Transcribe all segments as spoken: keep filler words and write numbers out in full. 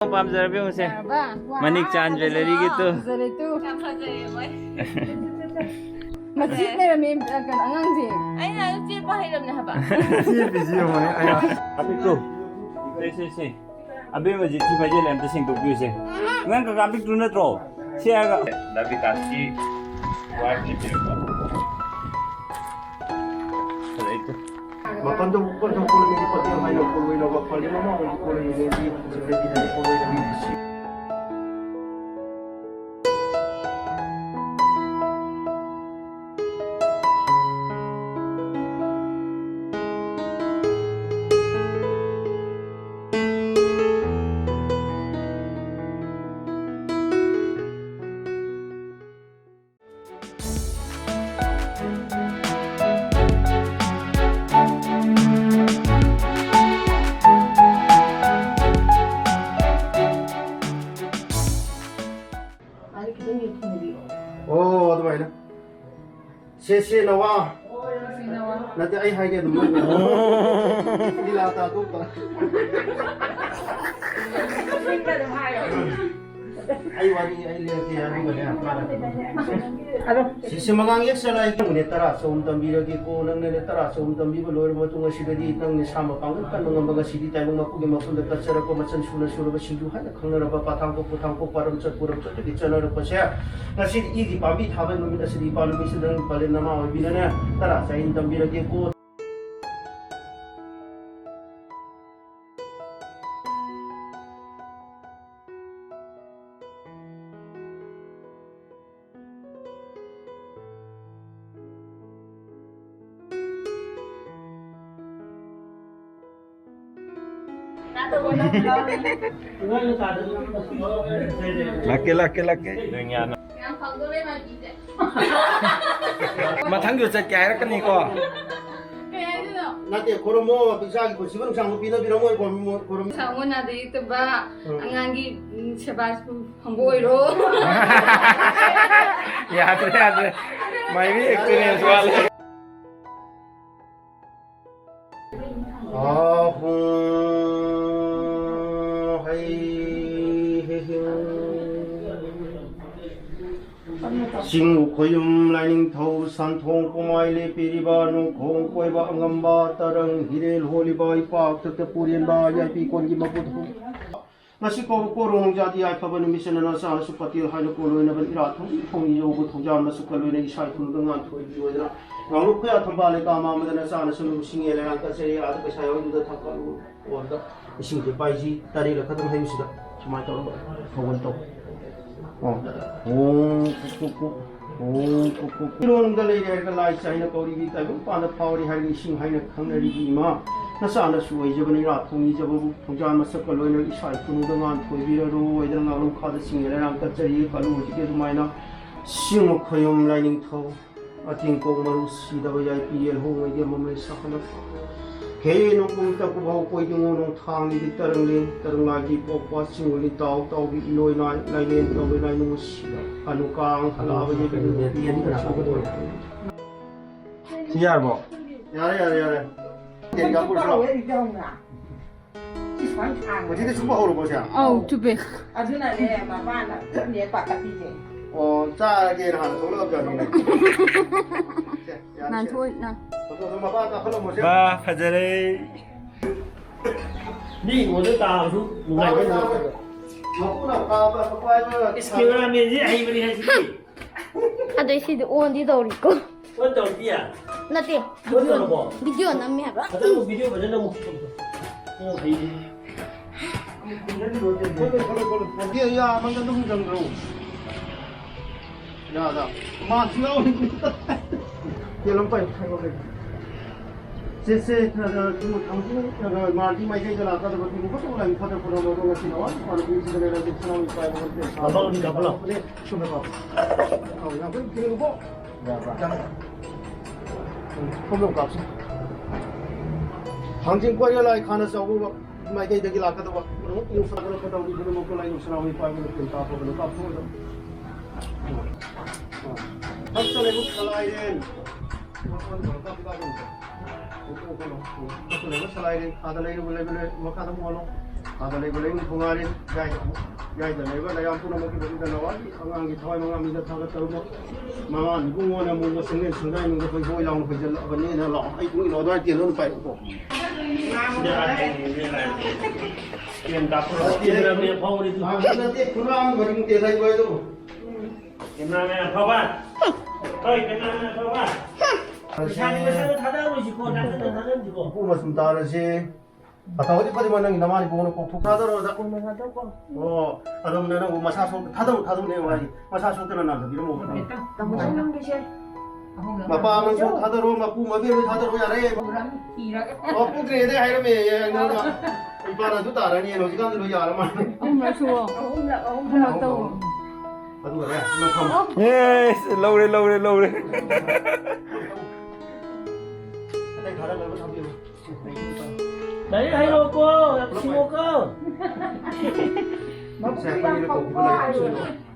ꯄꯥꯝꯖꯔꯕ ꯌꯦꯡꯉꯨꯁꯦ꯫ ꯌꯥꯔꯕ? ꯃꯅꯤꯛ ꯆꯥꯟ ꯖ꯭ꯋꯦꯂꯔꯤꯒꯤ ꯇꯨ꯫ ꯐꯖꯔꯦ ꯇꯨ꯫ ꯌꯥꯝ ꯐꯖꯩꯌꯦ ꯃꯣꯏ꯫ ꯃꯆꯦꯠ ꯂꯩꯔꯝꯃꯦ, ꯑ, ꯀꯩꯅꯣ, ꯑꯉꯥꯡꯁꯦ꯫ ꯑꯩꯅ ꯑꯗꯨꯝ ꯆꯦꯟꯕ ꯍꯩꯔꯕꯅꯦ ꯍꯥꯏꯕ꯫ ꯆꯦꯟꯕꯤꯁꯤ ꯌꯦꯡꯉꯨꯅꯦ, ꯑꯌꯥ꯫ ꯑꯄꯤꯛꯇꯨ꯫ ꯁꯦ, ꯁꯦ, ꯁꯦ꯫ ꯑꯕꯦꯝꯃꯁꯤ ꯊꯤ ꯐꯥꯏꯖꯜꯂꯦ, ꯑꯝꯇ ꯁꯦꯡꯗꯣꯛꯄꯤꯌꯨꯁꯦ꯫ ꯅꯪ ꯀꯀꯥ ꯄꯤꯛꯇꯨ ꯅꯠꯇ꯭ꯔꯣ? ꯁꯤ ꯍꯥꯏꯔꯒ꯫ ꯗꯥ ꯕꯤꯀꯥꯁꯀꯤ ꯋꯥꯏꯐꯅ ꯄꯤꯔꯛꯄ꯫ ꯐꯖꯩ ꯇꯨ꯫ ꯃꯄꯥꯟꯗ ꯎꯄꯔ ꯊꯣꯛꯄ ꯂꯩꯔꯤ, ꯄꯣꯠꯇꯤ ꯍꯥꯏꯅ ꯀꯣꯏꯅ ꯋꯥꯈꯜ ꯑꯃ ꯑꯣꯏꯅ ꯀꯣꯏꯔꯤꯉꯩꯗꯤ ꯍꯧꯖꯤꯛꯇꯤ ꯀꯣꯏꯔꯤꯉꯩꯗꯤ ꯁꯤ꯫ ꯑꯣ, ꯑꯗꯨꯃꯥꯏꯅ꯫ ꯁꯦ, ꯁꯦ, ꯅꯋꯥ꯫ ꯁꯦ, ꯅꯋꯥ꯫ ꯅꯠꯇꯦ, ꯑꯩ ꯍꯥꯏꯒꯦ ꯑꯗꯨꯝ꯫ ꯂꯤꯂꯥ ꯇꯥꯊꯣꯛꯄ꯫ ꯑꯩ ꯋꯥꯔꯤ ꯑꯩ ꯂꯤꯔꯛꯀꯦ, ꯑꯗꯨꯒꯅꯦ, ꯃꯥꯅ ꯑꯗꯣ ꯁꯤꯁꯦ ꯃꯉꯥꯡ ꯌꯦꯛ ꯆꯂꯥꯏꯒꯤꯅꯦ, ꯇꯔꯥ ꯆꯍꯨꯝ ꯇꯝꯕꯤꯔꯒꯦꯀꯣ꯫ ꯅꯪꯅꯅꯦ ꯇꯔꯥ ꯆꯍꯨꯝ ꯇꯝꯕꯤꯕ ꯂꯣꯏꯔꯕ ꯃꯇꯨꯡ ꯑꯁꯤꯗꯗꯤ ꯅꯪ ꯅꯁꯥ ꯃꯄꯥꯡꯒꯜ ꯀꯟꯕ ꯉꯝꯕ, ꯉꯁꯤꯗꯤ ꯇꯥꯏꯕꯪ ꯃꯄꯨꯒꯤ ꯃꯐꯝꯗ ꯀꯠꯆꯔꯛꯄ ꯃꯆꯜ ꯁꯨꯅ ꯁꯨꯔꯕ ꯁꯤꯡꯖꯨ ꯍꯥꯏꯅ ꯈꯪꯅꯔꯕ ꯄꯥꯊꯥꯡ ꯄꯣꯛ, ꯄꯣꯊꯥꯡ ꯄꯣꯛ, ꯄꯥꯔꯝ ꯆꯠ, ꯄꯨꯔꯝ ꯆꯠꯇꯒꯤ ꯆꯠꯅꯔꯛꯄꯁꯦ ꯉꯁꯤꯗꯤ ꯏꯒꯤ ꯄꯥꯝꯕꯤ ꯊꯥꯕ ꯅꯨꯃꯤꯠ ꯑꯁꯤꯗꯤ ꯏꯄꯥ ꯅꯨꯃꯤꯠꯁꯤꯗ ꯅꯪ ꯄꯂꯦꯟ ꯅꯃꯥ ꯑꯣꯏꯕꯤꯅꯅꯦ ꯇꯔꯥ ꯆꯍꯨꯝ ꯇꯝꯕꯤꯔꯒꯦꯀꯣ꯫ ꯂꯥꯛꯀꯦ, ꯂꯥꯛꯀꯦ, ꯂꯥꯛꯀꯦ꯫ ꯌꯥꯝ ꯐꯪꯗꯣꯔꯦ ꯃꯥꯏꯕꯤꯁꯦ꯫ ꯃꯊꯪꯁꯨ ꯆꯠꯀꯦ ꯍꯥꯏꯔꯛꯀꯅꯤꯀꯣ꯫ ꯀꯩ ꯍꯥꯏꯗꯣꯏꯅꯣ? ꯅꯠꯇꯦ, ꯈꯨꯔꯨꯝꯃꯣ, ꯏꯆꯥꯒꯤ ꯄꯨꯟꯁꯤꯕꯨ ꯅꯨꯡꯁꯥꯡꯕ ꯄꯤꯅꯕꯤꯔꯝꯃꯣ, ꯈꯨꯔꯨꯝꯃꯣ, ꯈꯨꯔꯨꯝꯃꯣ꯫ ꯅꯨꯡꯁꯥꯡꯕ ꯅꯥꯗ ꯌꯦꯛꯇꯕ, ꯎꯝ꯫ ꯑꯉꯥꯡꯒꯤ, ꯎꯝ, ꯁꯦꯕꯥ ꯐꯪꯕ ꯑꯣꯏꯔꯣ꯫ ꯌꯥꯗ꯭ꯔꯦ, ꯌꯥꯗ꯭ꯔꯦ꯫ ꯃꯥꯏꯕꯤ experience ꯋꯥꯠꯂꯦ꯫ ꯑꯍꯨꯝ ꯍꯩ꯫ ꯆꯤꯡ ꯎꯈꯣꯌꯨꯝ ꯂꯥꯏꯅꯤꯡꯊꯧ ꯁꯟꯊꯣꯡ ꯄꯨꯃꯥꯏ ꯂꯦꯞꯄꯤꯔꯤꯕ ꯅꯣꯡꯈꯣꯡ ꯀꯣꯏꯕ ꯑꯉꯝꯕ ꯇꯔꯪ ꯍꯤꯔꯦꯜ ꯍꯣꯜꯂꯤꯕ ꯏꯄꯥꯛ ꯊꯛꯇ ꯄꯨꯔꯦꯟꯕ ꯌꯥꯏꯄꯤ ꯀꯣꯟꯒꯤ ꯃꯄꯨ ꯊꯧ꯫ ꯉꯁꯤ ꯀꯧꯕ ꯀꯣꯔꯣꯡ ꯖꯥꯇꯤ ꯌꯥꯏꯐꯕ ꯅꯨꯃꯤꯠꯁꯤꯅ ꯅꯆꯥꯅꯁꯨ ꯄꯇꯦꯜ ꯍꯥꯏꯅ ꯀꯣꯜꯂꯣꯏꯅꯕ ꯏꯔꯥꯠ ꯊꯧꯅꯤ ꯊꯧꯅꯤ ꯌꯧꯕ ꯊꯧꯖꯥꯜ ꯃꯁꯛꯀ ꯂꯣꯏꯅ ꯏꯁꯥ ꯏꯊꯨꯟꯗ ꯉꯥꯟꯊꯣꯏꯕꯤ ꯑꯣꯏꯗꯅ ꯉꯥꯡꯂꯨꯞ ꯀꯌꯥ ꯊꯝꯕꯥꯜ ꯂꯩꯀꯥ ꯃꯥꯃꯗ ꯅꯆꯥꯅꯁꯨ ꯅꯨꯡꯁꯤꯡꯉꯦ ꯂꯩꯔꯥꯡ ꯀꯠꯆꯔꯤ ꯑꯥꯗ ꯄꯩꯁꯥ ꯌꯥꯎꯔꯤꯗꯨꯗ ꯊꯛꯀꯠꯂꯨ꯫ ꯑꯣꯟꯗ ꯏꯁꯤꯡꯁꯦ ꯄꯥꯏꯁꯤ ꯇꯔꯦꯠꯂ ꯈꯛꯇꯪ ꯍꯩꯕꯁꯤꯗ ꯁꯨꯃꯥꯏꯅ ꯇꯧꯔꯒ ꯐꯧꯕꯅ ꯇꯧ꯫ ꯑꯣ꯫ ꯑꯣ, ꯀꯨꯛ, ꯀꯨꯛ, ꯀꯨꯛ꯫ ꯑꯣ, ꯀꯨꯛ, ꯀꯨꯛ, ꯀꯨꯛ꯫ ꯏꯔꯣꯟꯗ ꯂꯩꯔꯦ ꯍꯥꯏꯔꯒ ꯂꯥꯏ ꯆꯥꯏꯅ ꯀꯧꯔꯤꯕꯤ ꯇꯥꯏꯕꯪ ꯄꯥꯟꯗ ꯐꯥꯎꯔꯤ ꯍꯥꯏꯔꯒ ꯏꯁꯤꯡ ꯍꯥꯏꯅ ꯈꯪꯅꯔꯤꯕꯤ ꯏꯃꯥ꯫ ꯅꯆꯥꯅꯁꯨ ꯑꯣꯏꯖꯕꯅꯤ ꯏꯔꯥꯠ ꯊꯧꯅꯤꯖꯕꯕꯨ ꯊꯧꯖꯥꯜ ꯃꯁꯛꯀ ꯂꯣꯏꯅ ꯏꯁꯥ ꯏꯈꯨꯅꯨꯡꯗ ꯉꯥꯟ ꯊꯣꯏꯕꯤꯔꯔꯣꯏꯗꯅ ꯉꯥꯡꯂꯝ ꯈꯥꯗ ꯁꯤꯡꯉꯦ ꯂꯩꯔꯥꯡ ꯀꯠꯆꯔꯤ ꯈꯜꯂꯨ ꯍꯧꯖꯤꯛꯀꯤ ꯑꯗꯨꯃꯥꯏꯅ ꯁꯤꯡ ꯃꯈꯣꯏꯌꯨꯝ ꯂꯥꯏꯅꯤꯡꯊꯧ꯫ ꯑꯇꯤꯡ ꯀꯣꯛ ꯃꯔꯨ ꯁꯤꯗꯕ ꯌꯥꯏ ꯄꯤꯌꯦꯜ ꯍꯣꯡꯉꯩꯒꯤ ꯑꯃꯃꯩ ꯁꯥꯈꯠꯂꯛ꯫ ꯍꯦ ꯅꯣꯡꯀꯨꯝ ꯇꯀꯨ ꯚꯧ ꯀꯣꯏꯗꯤꯉꯣ ꯅꯣꯡꯊꯥꯡꯒꯤꯗꯤ ꯇꯔꯪꯂꯦꯟ ꯇꯔꯪꯂꯥꯏꯒꯤ ꯄꯣꯛꯄ ꯆꯤꯡꯉꯨꯂꯤ ꯇꯥꯎ ꯇꯥꯎꯕꯤ ꯏꯂꯣꯏ ꯅꯥꯏ ꯂꯥꯏꯂꯦꯟ ꯇꯧꯕꯤ ꯂꯥꯏ ꯅꯨꯡꯁꯤꯕ ꯀꯥꯡ ꯍꯜꯂꯛꯑꯕ ꯌꯦꯡꯕꯤꯌꯨ꯫ ꯁꯤ ꯌꯥꯔꯕꯣ? ꯌꯥꯔꯦ, ꯌꯥꯔꯦ, ꯌꯥꯔꯦ꯫ ꯇꯦꯟꯒ ꯄꯨꯔꯁꯤ ꯂꯥꯎ꯫ ꯃꯁꯤꯗꯤ ꯁꯨꯝꯕ ꯍꯧꯔꯕꯣ ꯁꯦ? ꯑꯧ, ꯆꯨꯞꯄꯦ꯫ ꯑꯗꯨꯅꯅꯦ ꯃꯄꯥꯅ ꯈꯨꯠꯅꯦ ꯄꯥꯈꯠꯂꯤꯁꯦ꯫ ꯑꯣ, ꯆꯥꯔꯒꯦꯅ ꯍꯥꯟꯅ ꯊꯣꯛꯂꯛꯑꯕꯖꯥꯠꯅꯤꯅꯦ꯫ ꯁꯦ, ꯌꯥꯔꯦ, ꯁꯦ꯫ ꯅꯥꯟꯊꯣꯛꯑꯣꯏ, ꯅꯥꯟ-꯫ ꯑꯗꯣ, ꯑꯗꯣ ꯃꯄꯥ ꯀꯥꯈꯠꯂꯝꯃꯣ ꯁꯦ꯫ ꯋꯥ, ꯐꯖꯔꯦ꯫ ꯃꯤ ꯏꯪꯈꯣꯜꯗ ꯇꯥꯕꯁꯨ ꯅꯨꯡꯉꯥꯏꯕ ꯇꯥꯕ, ꯇꯥꯕ꯫ ꯃꯄꯨꯅ ꯐꯥꯕ, ꯃꯄꯥ ꯏꯃꯥꯅ ꯏꯁ, cameramanꯁꯦ ꯍꯩꯕꯅꯤ ꯍꯥꯏꯁꯤꯗꯤ꯫ ꯑꯗꯩ ꯁꯤꯗꯤ ꯑꯣꯟꯗꯤ ꯇꯧꯔꯤꯀꯣ꯫ ꯑꯣꯟ ꯇꯧꯔꯤꯌꯦ? ꯅꯠꯇꯦ, ꯑꯣꯟ ꯇꯧꯔꯕꯣ? ꯚꯤꯗꯤꯑꯣ ꯅꯝꯃꯤ ꯍꯥꯏꯕ꯫ ꯑꯗꯨ ꯚꯤꯗꯤꯑꯣ ꯐꯖꯅ ꯑꯃꯨꯛ ꯁꯦꯝꯗꯣ꯫ ꯑꯣ, ꯍꯩꯌꯦ꯫ ꯌꯥ, ꯃꯪꯒꯟꯗꯣ ꯍꯨꯟꯖꯟꯈ꯭ꯔꯣ꯫ ꯌꯥꯗ꯫ ꯃꯥꯁꯨ ꯌꯥꯎꯔꯤ꯫ ꯌꯦꯜꯂꯝ ꯄꯥꯏ꯫ ꯁꯦ, ꯁꯦ, ꯊꯥꯡꯖꯤꯡ, ꯃꯥꯔꯗꯤ ꯃꯥꯏꯀꯩꯗ ꯂꯥꯛꯀꯗꯕ ꯊꯤꯡꯉꯨ ꯈꯣꯠꯇꯕ ꯂꯥꯏꯟ ꯐꯠꯇ ꯈꯨꯔꯝꯕ ꯑꯗꯨꯒ ꯁꯤꯅ ꯋꯥ ꯅꯨꯄꯥ ꯅꯨꯄꯤ ꯁꯤꯗ ꯂꯩꯔꯝꯗꯦ ꯁꯅꯥ ꯂꯨꯄꯥ ꯍꯥꯏꯕ ꯈꯣꯠꯇꯦ꯫ ꯃꯐꯝ ꯑꯅꯤ ꯀꯥꯞꯍꯜꯂꯣ꯫ ꯆꯨꯝꯅꯀꯣ꯫ ꯑꯧ, ꯌꯥꯝ ꯀꯟꯅ ꯊꯤꯜꯂꯨꯀꯣ꯫ ꯌꯥꯕ꯭ꯔꯥ? ꯌꯥꯝ-, ꯎꯝ, ꯁꯣꯝꯗ ꯑꯃꯨꯛ ꯀꯥꯞꯁꯤ꯫ ꯊꯥꯡꯖꯤꯡ ꯀꯣꯏꯔꯦ ꯂꯥꯏ ꯈꯥꯅ ꯆꯥꯎꯕ ꯃꯥꯏꯀꯩꯗꯒꯤ ꯂꯥꯛꯀꯗꯕ꯫ ꯏꯟꯐ꯭ꯔꯥ ꯈꯔ ꯐꯠꯇꯕ ꯃꯤꯗꯨꯅ ꯃꯈꯣꯏ ꯂꯥꯏ ꯌꯧꯁꯤꯜꯂꯛꯑꯕ ꯏꯄꯥ ꯏꯃꯨꯡꯗ ꯇꯤꯟ ꯀꯥꯞꯄꯕꯅ ꯀꯥꯞꯊꯣꯛꯑꯣꯏꯗꯕ꯫ ꯎꯝ꯫ ꯍꯛꯇ ꯂꯩꯕ ꯈꯂꯥꯏꯔꯦꯟ꯫ ꯍꯛꯇ ꯂꯩꯕ ꯈꯂꯥꯏꯔꯦꯟ꯫ ꯈꯥꯗ ꯂꯩꯔꯨꯕ ꯂꯩꯕ ꯂꯩ-, ꯃꯈꯥꯗ ꯑꯃꯨꯛ ꯑꯣꯜꯂꯣ꯫ ꯈꯥꯗ ꯂꯩꯕ ꯂꯩ ꯊꯣꯡꯉꯥꯔꯦꯟ꯫ ꯌꯥꯏ꯫ ꯌꯥꯏꯗ ꯂꯩꯕ ꯂꯩꯌꯥꯝ ꯄꯨꯝꯅꯃꯛꯀꯤ ꯃꯃꯤꯡꯗ ꯅꯋꯥꯒꯤ ꯑꯉꯥꯡꯒꯤ ꯊꯋꯥꯏ ꯃꯉꯥ ꯃꯤꯗ ꯊꯥꯒꯠꯆꯔꯨꯕ꯫ ꯃꯉꯥ ꯅꯤꯕꯨꯡꯉꯣꯅ ꯑꯃꯨꯛ ꯃꯁꯤꯡꯂꯦꯟ ꯁꯪꯗꯥꯏꯅꯨꯡꯗ ꯍꯣꯏ ꯍꯣꯏ ꯂꯥꯎꯅ ꯍꯣꯏꯖꯜꯂꯛꯑꯕꯅꯤꯅ ꯂꯥꯛꯑꯣ꯫ ꯑꯩ ꯇꯨꯡ ꯏꯜꯂꯛꯑꯣ꯫ ꯑꯗꯨꯃꯥꯏꯅ ꯇꯦꯜꯂꯣ ꯑꯗꯨꯝ ꯄꯥꯏꯔꯛꯎꯀꯣ꯫ ꯇꯦꯟ ꯀꯥꯞꯊꯣꯔꯛꯑꯣ꯫ ꯇꯦꯟ ꯀꯥꯞꯊꯣꯔꯛꯑꯣ꯫ ꯅꯠꯇꯦ, ꯈꯨꯔꯥ ꯑꯃ ꯃꯔꯤ ꯃꯨꯛ ꯇꯦꯜ ꯍꯥꯏꯕ ꯍꯥꯏꯗꯣ꯫ ꯀꯦꯃꯦꯔꯥꯃꯦꯟ ꯑꯐꯕ꯫ ꯍꯣꯏ, ꯀꯦꯃꯦꯔꯥꯃꯦꯟ ꯑꯐꯕ꯫ ꯄꯩꯁꯥꯗꯤ ꯃꯁꯥꯗ ꯊꯥꯗꯔꯣꯏꯁꯤꯀꯣ, ꯅꯥꯀꯟꯗ ꯊꯥꯗꯔꯁꯤꯀꯣ꯫ ꯎꯄꯨ ꯃꯆꯨꯝ ꯇꯥꯔꯁꯤ꯫ ꯐꯠꯇꯕꯗꯤ ꯐꯠꯇꯕ ꯅꯪꯒꯤ ꯅꯃꯥꯅꯤ ꯄꯣꯡꯅ ꯀꯣꯛꯊꯣꯛ ꯊꯥꯗꯔꯣꯗ꯫ ꯀꯣꯟꯅ ꯊꯥꯗꯧꯀꯣ꯫ ꯑꯣ, ꯑꯗꯨꯝꯅ ꯅꯪꯕꯨ ꯃꯁꯥ ꯁꯣꯛ ꯊꯥꯗꯧ, ꯊꯥꯗꯧꯅꯦ ꯍꯥꯏ꯫ ꯃꯁꯥ ꯁꯣꯛꯇꯅ ꯅꯥꯟꯊꯕꯤꯔꯝꯃꯣ꯫ ꯇꯥꯃꯣ ꯁꯣꯝꯒꯤꯁꯦ꯫ ꯃꯄꯥ ꯑꯃꯁꯨ ꯊꯥꯗꯔꯣ, ꯃꯄꯨ ꯃꯕꯦꯝꯁꯨ ꯊꯥꯗꯔꯣ ꯌꯥꯔꯦ꯫ ꯄꯨꯔꯥ ꯏꯔꯒ꯫ ꯑꯣ, ꯄꯨꯈ꯭ꯔꯦꯗꯤ ꯍꯥꯏꯔꯝꯃꯦ ꯑꯩꯉꯣꯟꯗ꯫ ꯏꯄꯥꯅ ꯑꯗꯨ ꯇꯥꯔꯅꯤ ꯍꯧꯖꯤꯛꯀꯥꯟꯗꯤ ꯂꯣꯏ ꯌꯥꯔ ꯃꯥꯜꯂꯦ꯫ ꯑꯍꯨꯝꯂꯛ ꯁꯨꯑꯣ꯫ ꯑꯍꯨꯝꯂꯛ, ꯑꯍꯨꯝꯂꯛ ꯇꯧꯑꯣ꯫ ꯑꯗꯨꯒꯅꯦ, ꯅꯪ ꯐꯝꯃꯣ꯫ ꯌꯦꯁ, ꯂꯧꯔꯦ, ꯂꯧꯔꯦ, ꯂꯧꯔꯦ꯫ ꯑꯇꯩ ꯊꯥꯗꯔꯒ ꯊꯝꯕꯤꯔꯣ꯫ ꯂꯥꯏꯔꯤꯛ ꯍꯩꯔꯣꯀꯣ, ꯌꯥꯝ ꯁꯤꯡꯉꯣꯀꯣ꯫ ꯃꯕꯨꯛꯁꯨ ꯌꯥꯝ ꯐꯕꯀꯣ꯫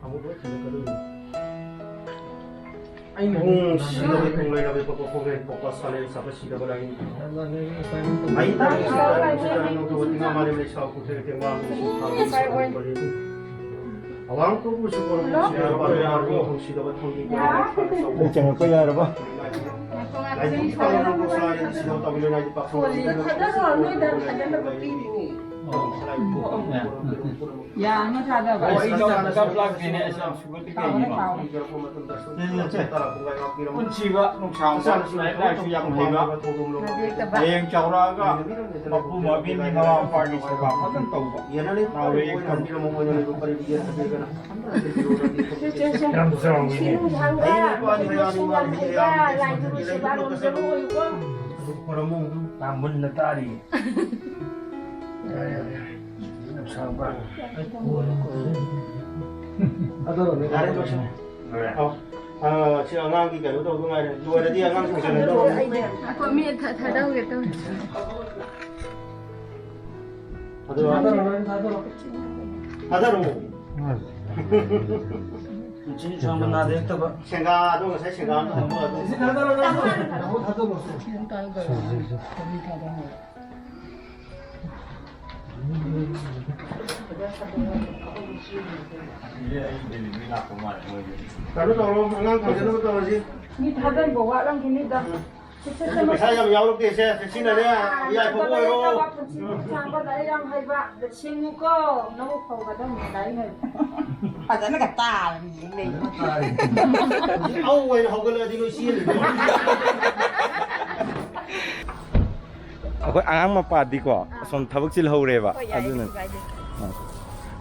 ꯑꯃꯨꯛ ꯂꯣꯏ ꯊꯤꯜꯂꯛꯀꯗꯣꯏꯅꯤ꯫ ꯄꯨꯡ ꯁꯤꯗꯕ ꯄꯨꯡ ꯂꯩꯔꯕ ꯄꯣꯛꯄ ꯄꯣꯛꯂꯦ ꯄꯣꯛꯄ ꯁꯥꯂꯦ ꯁꯥꯕ ꯁꯤꯗꯕ ꯂꯥꯏꯅꯤ꯫ ꯑꯩ ꯇꯥꯡ ꯁꯤꯗ ꯅꯨꯡꯁꯤꯗ ꯅꯣꯡꯊꯣꯛ ꯇꯤꯡꯉꯥ ꯃꯥꯂꯦꯝ ꯂꯩ ꯁꯥꯎ ꯀꯨꯊꯦ ꯇꯦꯡꯋꯥ ꯅꯨꯡꯁꯤ ꯊꯥꯡ ꯁꯤꯗꯕ ꯄꯣꯛꯂꯦ꯫ ꯑꯋꯥꯡ ꯇꯧꯕꯁꯨ ꯀꯣꯟ ꯁꯤꯗꯕ ꯄꯥꯂꯦ ꯃꯥꯔꯒꯣ ꯊꯣꯡ ꯁꯤꯗꯕ ꯊꯣꯡꯒꯤ ꯀꯌꯥ ꯁꯥꯎ꯫ ꯑꯩ ꯆꯪꯉꯛꯄ ꯌꯥꯔꯕ? ꯂꯥꯏꯅꯤꯡꯒꯤ ꯄꯥꯂꯦ ꯅꯣꯡꯊꯣꯛ ꯁꯥꯂꯦ ꯁꯤꯗꯕ ꯇꯧꯕꯤꯔꯦ ꯂꯥꯏꯗꯤ ꯄꯥꯈꯪ ꯐꯣꯟꯁꯤꯗ ꯊꯥꯗꯔꯣ, ꯅꯣꯏꯗ ꯊꯥꯗꯅꯕ ꯄꯤꯔꯤꯅꯦ꯫ ꯌꯥ ꯑꯃ ꯊꯥꯗꯕ꯫ ꯑꯣ, ꯑꯩ ꯆꯥꯛ ꯆꯥꯅ ꯆꯥꯛ ꯂꯥꯛꯇꯦꯅꯦ, ꯑꯁ, ꯌꯥꯝ ꯁꯨꯒꯠꯂꯤ ꯀꯩꯒꯤꯅꯣ? ꯁꯦ, ꯁꯦ, ꯁꯦ꯫ ꯄꯨꯟꯁꯤꯕ ꯅꯨꯡꯁꯥꯡꯕ, ꯂꯥꯏꯔꯤꯛ ꯂꯥꯏꯁꯨ ꯌꯥꯝ ꯍꯩꯕ, ꯍꯌꯦꯡ ꯆꯥꯎꯔꯛꯑꯒ ꯃꯄꯨ ꯃꯕꯦꯟꯒꯤ ꯃꯃꯥ ꯃꯄꯥꯒꯤ ꯁꯦꯕꯥ ꯐꯖꯅ ꯇꯧꯕ꯫ ꯅꯥꯎꯔꯦ ꯀꯝ-, ꯁꯦ, ꯁꯦ, ꯁꯦ꯫ ꯌꯥꯝ ꯆꯥꯎꯋꯤꯅꯦ꯫ ꯅꯨꯡꯁꯥꯡꯕ ꯂꯥꯏꯔꯤꯛ ꯂꯥꯏꯁꯨ ꯌꯥꯝ ꯍꯩꯕ, ꯂꯥꯏ ꯒꯨꯔꯨ ꯁꯦꯕꯥꯔꯣꯝꯗ ꯑꯣꯏꯌꯨꯀꯣ꯫ ꯌꯥꯝ ꯃꯨꯟꯅ ꯇꯥꯔꯤꯌꯦ꯫ ꯌꯥꯔꯦ, ꯌꯥꯔꯦ, ꯌꯥꯔꯦ꯫ ꯌꯥꯝ ꯁꯥꯡꯕ꯫ ꯌꯥꯔꯦ, ꯂꯣꯏꯁꯤꯜꯂꯦ꯫ ꯑꯧ꯫ ꯑ, ꯁꯤ ꯑꯉꯥꯡꯒꯤ ꯀꯩꯅꯣ ꯇꯧꯗꯧ ꯉꯥꯏꯔꯦ꯫ ꯂꯣꯏꯔꯗꯤ ꯑꯉꯥꯡ ꯄꯨꯁꯜꯂꯗꯧꯅꯤ꯫ ꯑꯩꯈꯣꯏ ꯃꯤ ꯊ-, ꯊꯥꯗꯧꯒꯦ ꯇꯧꯔꯤ꯫ ꯑꯗꯨ ꯊꯥꯗꯔꯣ꯫ ꯁꯦꯡꯒꯥ, ꯑꯗꯣ ꯉꯁꯥꯏ ꯁꯦꯡꯒꯥ ꯑꯃ ꯊꯝꯃꯣ, ꯑꯗꯨ ꯀꯩꯅꯣ ꯇꯧꯔꯣ, ꯑꯉꯥꯡ ꯊꯝꯖꯅꯕ ꯇꯧꯔꯁꯤ꯫ ꯃꯤ ꯊꯥꯖꯤꯟꯕ ꯋꯥꯠꯂꯝꯈꯤꯅꯤꯗ꯫ ꯅꯪꯁꯨ ꯄꯩꯁꯥ ꯌꯥꯝ ꯌꯥꯎꯔꯛꯇꯦꯁꯦ, ꯆꯦꯛꯁꯤꯟꯅꯅꯦ꯫ ꯌꯥꯏꯐꯕ ꯑꯣꯏꯔꯣ꯫ ꯄꯨꯟꯁꯤ ꯁꯥꯡꯕ, ꯂꯥꯏꯔꯤꯛ ꯌꯥꯝ ꯍꯩꯕ, ꯁꯤꯡꯉꯨꯀꯣ, ꯅꯕꯨꯛ ꯐꯧꯒꯗꯕꯅꯤ ꯂꯥꯏꯔꯤꯛ ꯍꯩꯕ꯫ ꯐꯖꯅꯒ ꯇꯥꯔ ꯌꯦꯡ ꯂꯩ꯫ ꯍꯧꯖꯤꯛ ꯑꯧ ꯑꯣꯏꯅ ꯍꯧꯒꯠꯂꯛꯑꯗꯤ ꯅꯣꯏ ꯆꯦꯜꯂꯤꯗꯣ꯫ ꯑꯩꯈꯣꯏ ꯑꯉꯥꯡ ꯃꯄꯥꯗꯤꯀꯣ ꯑꯥ꯫ ꯑꯁꯣꯝ ꯊꯕꯛ ꯆꯤꯜꯍꯧꯔꯦꯕ꯫ ꯍꯣꯏ, ꯌꯥꯏꯌꯦ, ꯑꯗꯨꯅ ꯀꯩꯁꯨ ꯀꯥꯏꯗꯦ꯫ ꯑꯥ꯫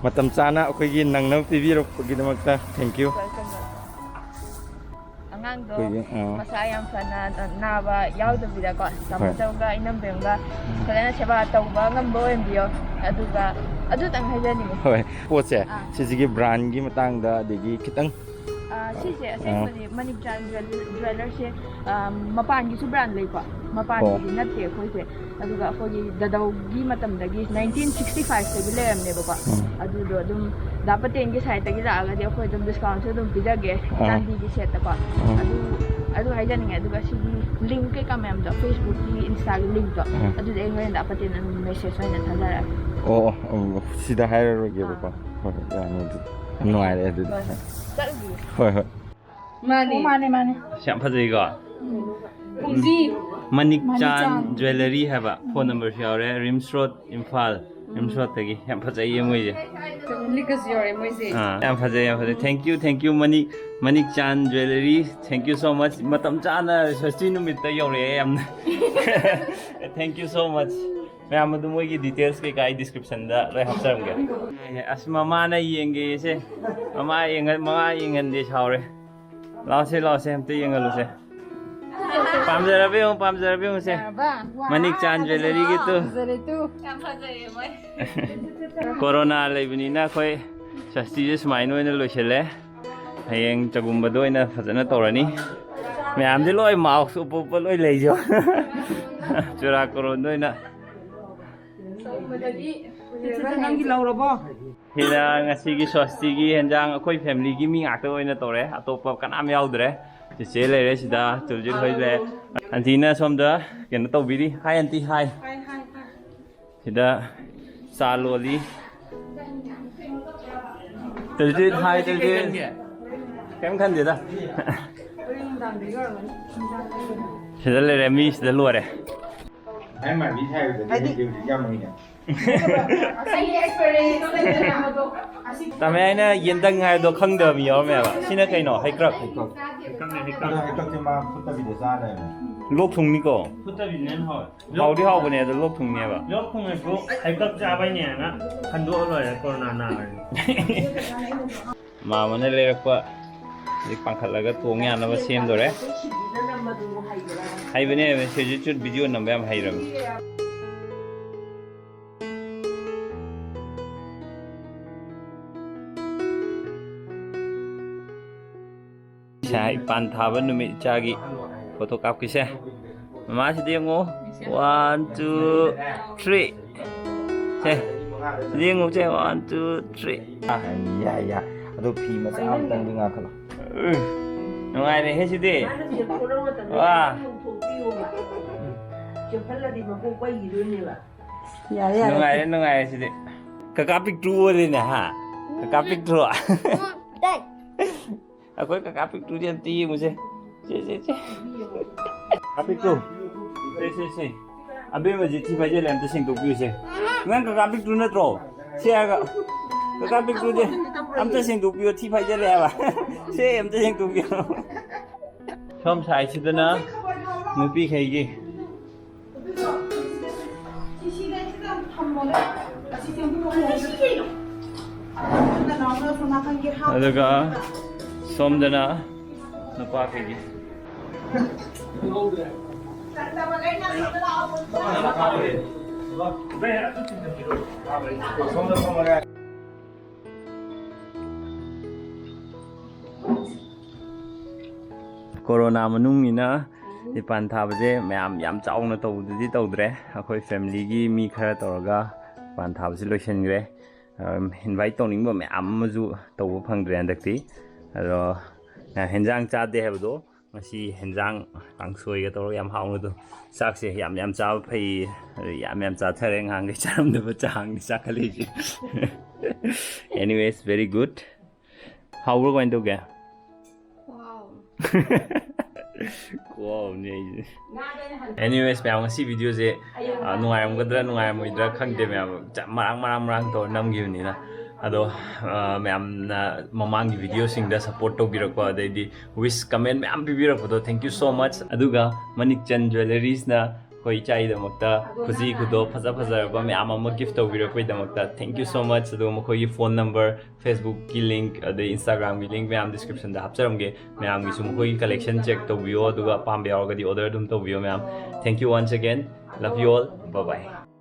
ꯃꯇꯝ ꯆꯥꯅ ꯑꯩꯈꯣꯏꯒꯤ ꯅꯪꯅꯕ ꯄꯤꯕꯤꯔꯛꯄꯒꯤꯗꯃꯛꯇ thank you꯫ Welcome, welcome꯫ ꯑꯉꯥꯡꯗꯣ ꯑꯩꯈꯣꯏꯒꯤ, ꯑꯥ꯫ ꯃꯁꯥ ꯌꯥꯝ ꯐꯅ, ꯑ, ꯅꯥꯕ ꯌꯥꯎꯗꯕꯤꯗꯀꯣ, ꯍꯣꯏ꯫ ꯇꯥꯃꯣꯆꯧꯒ ꯏꯅꯝꯕꯦꯝꯒ ꯎꯝ꯫ ꯐꯖꯅ ꯁꯦꯕꯥ ꯇꯧꯕ ꯉꯝꯕ ꯑꯣꯏꯍꯟꯕꯤꯌꯣ꯫ ꯑꯗꯨꯒ ꯑꯗꯨꯇꯪ ꯍꯥꯏꯖꯅꯤꯡꯉꯤ꯫ ꯍꯣꯏ, ꯄꯣꯠꯁꯦ ꯑꯥ꯫ ꯁꯤꯁꯤꯒꯤ brandꯒꯤ ꯃꯇꯥꯡꯗ, ꯑꯗꯒꯤ ꯈꯤꯇꯪ ꯑꯥ, ꯁꯤꯁꯦ ꯑꯥ꯫ ꯑꯁꯦꯡꯕꯗꯤ ꯃꯅꯤꯛ ꯆꯥꯟ ꯖ꯭ꯋꯦꯜ-, ꯖ꯭ꯋꯦꯂꯔꯁꯦ, ꯑꯥ, ꯃꯄꯥꯟꯒꯤꯁꯨ brand ꯂꯩꯀꯣ, ꯃꯄꯥꯟꯒꯤꯗꯤ ꯑꯣ꯫ ꯅꯠꯇꯦ ꯑꯩꯈꯣꯏꯁꯦ꯫ ꯑꯗꯨꯒ ꯑꯩꯈꯣꯏꯒꯤ ꯗꯗꯧꯒꯤ ꯃꯇꯝꯗꯒꯤ nineteen sixty fiveꯇꯒꯤ ꯂꯩꯔꯝꯅꯦꯕꯀꯣ꯫ ꯎꯝ꯫ ꯑꯗꯨꯗꯣ ꯑꯗꯨꯝ ꯗꯥ ꯄꯇꯦꯟꯒꯤ siteꯇꯒꯤ ꯂꯥꯛꯑꯒꯗꯤ ꯑꯩꯈꯣꯏ ꯑꯗꯨꯝ discountꯁꯨ ꯑꯗꯨꯝ ꯄꯤꯖꯒꯦ, ꯑꯥ꯫ ꯆꯥꯟꯗꯤꯒꯤ setꯇꯀꯣ꯫ ꯎꯝ꯫ ꯑꯗꯨ, ꯑꯗꯨ ꯍꯥꯏꯖꯅꯤꯡꯉꯦ꯫ ꯑꯗꯨꯒ ꯁꯤꯒꯤ link ꯀꯩꯀꯥ ꯃꯌꯥꯝꯗꯣ, Facebookꯀꯤ, Instaꯒꯤ linkꯇꯣ, ꯎꯝ꯫ ꯑꯗꯨꯗꯤ ꯑꯩ ꯍꯣꯔꯦꯟ ꯗꯥ ꯄꯇꯦꯟ ꯑꯗꯨꯝ message ꯑꯣꯏꯅ ꯊꯥꯖꯔꯛꯑꯒꯦ꯫ ꯑꯣ, ꯑꯣ, ꯑꯣ, ꯁꯤꯗ ꯍꯥꯏꯔꯔꯣꯏꯒꯦꯕꯀꯣ꯫ ꯑꯥ꯫ ꯍꯣꯏ, ꯍꯣꯏ, ꯌꯥꯅꯤ ꯑꯗꯨꯗꯤ꯫ ꯌꯥꯝ ꯅꯨꯡꯉꯥꯏꯔꯦ ꯑꯗꯨꯗꯤ꯫ ꯍꯣꯏ, ꯍꯣꯏ꯫ ꯆꯠꯂꯨꯈꯤꯒꯦ꯫ ꯍꯣꯏ, ꯍꯣꯏ꯫ ꯃꯥꯅꯦ꯫ ꯑꯣ, ꯃꯥꯅꯦ, ꯃꯥꯅꯦ꯫ ꯑꯁ, ꯌꯥꯝ ꯐꯖꯩꯀꯣ꯫ ꯈꯣꯡꯖꯤ꯫ ꯃꯅꯤꯛ ꯃꯅꯤꯛ ꯆꯥꯟ ꯆꯥꯟ꯫ Jewellery ꯍꯥꯏꯕ꯫ Phone numberꯁꯨ ꯌꯥꯎꯔꯦ꯫ RIMS Road, Imphal. RIMS Roadꯇꯒꯤ꯫ ꯌꯥꯝ ꯐꯖꯩꯌꯦ ꯃꯣꯏꯁꯦ꯫ Necklaceꯁꯨ ꯌꯥꯎꯔꯦ ꯃꯣꯏꯁꯦ꯫ ꯑꯥ, ꯌꯥꯝ ꯐꯖꯩ, ꯌꯥꯝ ꯐꯖꯩ꯫ Thank you, thank you, Manik, Manik ꯆꯥꯟ Jewellery꯫ Thank you so much꯫ ꯃꯇꯝ ꯆꯥꯅ ꯁ꯭ꯋꯁꯇꯤ ꯅꯨꯃꯤꯠꯇ ꯌꯧꯔꯛꯑꯦ ꯌꯥꯝꯅ꯫ Thank you so much꯫ ꯃꯌꯥꯝ ꯑꯗꯨ ꯃꯣꯏꯒꯤ details ꯀꯩꯀꯥ ꯑꯩ descriptionꯗ ꯂꯣꯏ ꯍꯥꯞꯆꯔꯝꯒꯦ꯫ ꯑꯁ, ꯃꯃꯥꯅ ꯌꯦꯡꯒꯦꯁꯦ꯫ ꯃꯃꯥ ꯌꯦꯡꯍꯟ-, ꯃꯃꯥ ꯌꯦꯡꯍꯟꯗꯦ ꯁꯥꯎꯔꯦ꯫ ꯂꯥꯎꯁꯦ, ꯂꯥꯎꯁꯦ, ꯑꯝꯇ ꯌꯦꯡꯍꯜꯂꯨꯁꯦ꯫ ꯄꯥꯝꯖꯔꯕ ꯌꯦꯡꯉꯨ, ꯄꯥꯝꯖꯔꯕ ꯌꯦꯡꯉꯨꯁꯦ꯫ ꯌꯥꯔꯕ? ꯃꯅꯤꯛ ꯆꯥꯟ Jewelleryꯒꯤꯗꯨ꯫ ꯐꯖꯔꯦ ꯇꯨ꯫ ꯌꯥꯝ ꯐꯖꯩꯌꯦ ꯃꯣꯏ꯫ Corona ꯂꯩꯕꯅꯤꯅ ꯑꯩꯈꯣꯏ ꯁ꯭ꯋꯁꯇꯤꯁꯦ ꯁꯨꯃꯥꯏꯅ ꯑꯣꯏꯅ ꯂꯣꯏꯁꯤꯜꯂꯦ꯫ ꯍꯌꯦꯡ ꯆꯒꯨꯝꯕꯗ ꯑꯣꯏꯅ ꯐꯖꯅ ꯇꯧꯔꯅꯤ꯫ ꯃꯌꯥꯝꯗꯤ ꯂꯣꯏ mask ꯎꯞꯄ ꯎꯞꯄ ꯂꯣꯏ ꯂꯩꯖꯣ꯫ ꯆꯨꯔꯥꯀꯣꯔꯣꯟꯗ ꯑꯣꯏꯅ꯫ ꯅꯪꯒꯤ ꯂꯧꯔꯕꯣ? ꯁꯤꯅ ꯉꯁꯤꯒꯤ ꯁ꯭ꯋꯁꯇꯤꯒꯤ ꯍꯦꯟꯖꯥꯡ꯫ ꯑꯩꯈꯣꯏ familyꯒꯤ ꯃꯤ ꯉꯥꯛꯇ ꯑꯣꯏꯅ ꯇꯧꯔꯦ, ꯑꯇꯣꯞꯄ ꯀꯅꯥꯝ ꯌꯥꯎꯗ꯭ꯔꯦ꯫ ꯆꯦꯆꯦ ꯂꯩꯔꯦ ꯁꯤꯗ, ꯇꯨꯂꯖꯤꯠ ꯍꯣꯏ ꯂꯩꯔꯦ꯫ Auntyꯅ ꯁꯣꯝꯗ ꯀꯩꯅꯣ ꯇꯧꯕꯤꯔꯤ꯫ Hi, aunty, hi꯫ ꯁꯤꯗ ꯆꯥ ꯂꯣꯜꯂꯤ꯫ ꯇꯧꯗꯦ, ꯍꯥꯏ, ꯇꯧꯗꯦ꯫ ꯀꯩꯝ ꯈꯟꯗꯦꯗ꯫ ꯁꯤꯗ ꯂꯩꯔꯦ, ꯃꯤ ꯁꯤꯗ ꯂꯣꯏꯔꯦ꯫ ꯍꯥꯏꯗꯤ ꯇꯥꯃꯦ, ꯑꯩꯅ ꯌꯦꯟꯗꯪ ꯍꯥꯏꯕꯗꯣ ꯈꯪꯗꯕ ꯃꯤ ꯌꯥꯎꯔꯝꯃꯦꯕ꯫ ꯁꯤꯅ ꯀꯩꯅꯣ? ꯍꯩꯀ꯭ꯔꯛ꯫ ꯑꯗꯣ ꯍꯩꯀ꯭ꯔꯛꯁꯦ ꯃꯥ ꯐꯨꯠꯇꯕꯤꯗ ꯆꯥꯗꯥꯏꯅꯦ? ꯂꯣꯛ ꯊꯨꯡꯅꯤꯀꯣ꯫ ꯐꯨꯠꯇꯕꯤꯅ ꯍꯦꯟꯅ ꯍꯥꯎꯋꯦ꯫ ꯍꯥꯎꯗꯤ ꯍꯥꯎꯕꯅꯦ, ꯑꯗꯣ ꯂꯣꯛ ꯊꯨꯡꯅꯦꯕ꯫ ꯂꯣꯛ ꯊꯨꯡꯉꯁꯨ ꯍꯩꯀ꯭ꯔꯛ ꯆꯥꯕꯩꯅꯦꯅ ꯈꯟꯗꯣꯛꯑ ꯂꯣꯏꯔꯦ, ꯀꯣꯔꯣꯅꯥ ꯅꯥꯔꯗꯤ꯫ ꯃꯥꯃꯅ ꯂꯩꯔꯛꯄ ꯍꯧꯖꯤꯛ ꯄꯥꯡꯈꯠꯂꯒ ꯇꯣꯡ ꯌꯥꯅꯕ ꯁꯦꯝꯗꯣꯔꯦ꯫ ꯍꯩꯕꯅꯦ, ꯍꯩꯕꯅꯦ꯫ ꯁꯤꯖꯤꯠꯁꯨ ꯚꯤꯗꯤꯑꯣ ꯅꯝꯕ ꯌꯥꯝ ꯍꯩꯔꯕꯅꯦ꯫ ꯏꯁꯥ ꯏꯄꯥꯟ ꯊꯥꯕ ꯅꯨꯃꯤꯠ ꯏꯆꯥꯒꯤ ꯐꯣꯇꯣ ꯀꯥꯞꯈꯤꯁꯦ꯫ ꯃꯃꯥꯁꯤꯗ ꯌꯦꯡꯉꯣ꯫ One, two, three꯫ ꯁꯦ, ꯁꯤꯗ ꯌꯦꯡꯉꯨ ꯁꯦ꯫ One, two, three꯫ ꯑꯥ, ꯌꯥꯏ, ꯌꯥꯏ꯫ ꯑꯗꯣ ꯐꯤ ꯃꯆꯥ ꯑꯝꯇꯪꯗꯤ ꯉꯥꯛꯈꯠꯂꯣ꯫ ꯎꯝ, ꯅꯨꯡꯉꯥꯏꯔꯦꯍꯦ ꯁꯤꯗꯤ꯫ ꯃꯥꯅ ꯁꯦꯝꯗꯣꯛꯄ ꯃꯇꯝꯗ ꯋꯥ꯫ ꯂꯧꯊꯣꯛꯄꯤꯌꯣꯕ꯫ ꯆꯦꯞꯍꯜꯂꯗꯤ ꯃꯀꯣꯛ ꯄꯩꯈꯤꯗꯣꯏꯅꯦꯕ꯫ ꯌꯥꯔꯦ, ꯌꯥꯔꯦ꯫ ꯅꯨꯡꯉꯥꯏꯔꯦ, ꯅꯨꯡꯉꯥꯏꯔꯦ ꯁꯤꯗꯤ꯫ ꯀꯀꯥ ꯄꯤꯛꯇ꯭ꯔꯨ ꯑꯣꯏꯔꯦꯅꯦ, ꯍꯥ? ꯀꯀꯥ ꯄꯤꯛꯇ꯭ꯔꯨ꯫ ꯑꯩꯈꯣꯏ ꯀꯀꯥ ꯄꯤꯛꯇ꯭ꯔꯨꯗꯤ ꯑꯝꯇ ꯌꯦꯡꯉꯨꯁꯦ꯫ ꯁꯦ, ꯁꯦ, ꯁꯦ꯫ ꯀꯀꯥ ꯄꯤꯛꯇ꯭ꯔꯨ꯫ ꯁꯦ, ꯁꯦ, ꯁꯦ꯫ ꯑꯕꯦꯝꯃꯁꯤ ꯊꯤ ꯐꯥꯏꯖꯜꯂꯦ, ꯑꯝꯇ ꯁꯦꯡꯗꯣꯛꯄꯤꯌꯨꯁꯦ꯫ ꯅꯪ ꯀꯀꯥ ꯄꯤꯛꯇ꯭ꯔꯨ ꯅꯠꯇ꯭ꯔꯣ? ꯁꯦ ꯍꯥꯏꯔꯒ, ꯀꯀꯥ ꯄꯤꯛꯇ꯭ꯔꯨꯁꯦ ꯑꯝꯇ ꯁꯦꯡꯗꯣꯛꯄꯤꯌꯣ, ꯊꯤ ꯐꯥꯏꯖꯜꯂꯦ ꯍꯥꯏꯕ꯫ ꯁꯦ, ꯑꯝꯇ ꯁꯦꯡꯗꯣꯛꯄꯤꯌꯣ꯫ ꯁꯣꯝ ꯁꯥꯏꯠꯁꯤꯗꯅ ꯅꯨꯄꯤꯈꯩꯒꯤ꯫ ꯑꯗꯨꯒ ꯁꯣꯝꯗꯅ ꯅꯨꯄꯥꯈꯩꯒꯤ꯫ ꯀꯣꯔꯣꯅꯥ ꯃꯅꯨꯡꯅꯤꯅ ꯏꯄꯥꯟ ꯊꯥꯕꯁꯦ ꯃꯌꯥꯝ ꯌꯥꯝ ꯆꯥꯎꯅ ꯇꯧꯕꯗꯨꯗꯤ ꯇꯧꯗ꯭ꯔꯦ꯫ ꯑꯩꯈꯣꯏ ꯐꯦꯃꯤꯂꯤꯒꯤ ꯃꯤ ꯈꯔ ꯇꯧꯔꯒ ꯏꯄꯥꯟ ꯊꯥꯕꯁꯤ ꯂꯣꯏꯁꯤꯟꯈ꯭ꯔꯦ꯫ ꯏꯟꯚꯥꯏꯠ ꯇꯧꯅꯤꯡꯕ ꯃꯌꯥꯝ ꯑꯃꯁꯨ ꯇꯧꯕ ꯐꯪꯗ꯭ꯔꯦ ꯍꯟꯗꯛꯇꯤ꯫ ꯑꯗꯣ ꯍꯦꯟꯖꯥꯡ ꯆꯥꯗꯦ ꯍꯥꯏꯕꯗꯣ, ꯉꯁꯤ ꯍꯦꯟꯖꯥꯡ ꯀꯥꯡꯁꯣꯏꯒ ꯇꯧꯔꯒ ꯌꯥꯝ ꯍꯥꯎꯅ ꯑꯗꯨꯝ꯫ ꯆꯥꯛꯁꯦ ꯌꯥꯝ ꯌꯥꯝ ꯆꯥꯕ ꯐꯩ꯫ ꯑꯗꯨ ꯌꯥꯝ ꯌꯥꯝ ꯆꯥꯊꯔꯦ꯫ ꯉꯍꯥꯟꯈꯩ ꯆꯥꯔꯝꯗꯕ ꯆꯥꯡꯅꯤ ꯆꯥꯈꯠꯂꯛꯏꯁꯦ꯫ Anyways, very good. ꯍꯥꯎꯕ꯭ꯔꯣ? ꯀꯃꯥꯏꯅ ꯇꯧꯒꯦ? Wow. Wow ꯅꯦ ꯑꯩꯁꯦ. Anyways, ꯃꯌꯥꯝ, ꯉꯁꯤ videoꯁꯦ ꯑ, ꯅꯨꯡꯉꯥꯏꯔꯝꯒꯗ꯭ꯔꯥ ꯅꯨꯡꯉꯥꯏꯔꯝꯃꯣꯏꯗ꯭ꯔꯥ ꯈꯪꯗꯦ ꯃꯌꯥꯝ, ꯆ- ꯃꯔꯥꯡ ꯃꯔꯥꯡ ꯃꯔꯥꯡ ꯇꯧꯔ ꯅꯝꯈꯤꯕꯅꯤꯅ꯫ ꯑꯗꯣ ꯑ, ꯃꯌꯥꯝꯅ ꯃꯃꯥꯡꯒꯤ videoꯁꯤꯡꯗ support ꯇꯧꯕꯤꯔꯛꯄ, ꯑꯗꯩꯗꯤ wish comment ꯃꯌꯥꯝ ꯄꯤꯕꯤꯔꯛꯄꯗꯣ, thank you so much. ꯑꯗꯨꯒ ꯃꯅꯤꯛꯆꯟ Jewelleriesꯅ ꯑꯩꯈꯣꯏ ꯏꯆꯥꯒꯤꯗꯃꯛꯇ ꯈꯨꯖꯤ ꯈꯨꯗꯣꯞ ꯐꯖ ꯐꯖꯔꯕ ꯃꯌꯥꯝ ꯑꯃ gift ꯇꯧꯕꯤꯔꯛꯄꯒꯤꯗꯃꯛꯇ thank you so much. ꯑꯗꯨꯒ ꯃꯈꯣꯏꯒꯤ phone number, Facebookꯀꯤ link, ꯑꯗꯩ Instagramꯒꯤ link ꯃꯌꯥꯝ descriptionꯗ ꯍꯥꯞꯆꯔꯝꯒꯦ꯫ ꯃꯌꯥꯝꯒꯤꯁꯨ ꯃꯈꯣꯏꯒꯤ collection check ꯇꯧꯕꯤꯌꯣ, ꯑꯗꯨꯒ ꯑꯄꯥꯝꯕ ꯌꯥꯎꯔꯒꯗꯤ order ꯑꯗꯨꯝ ꯇꯧꯕꯤꯌꯣ ꯃꯌꯥꯝ. Thank you once again. Love you all. Bye bye.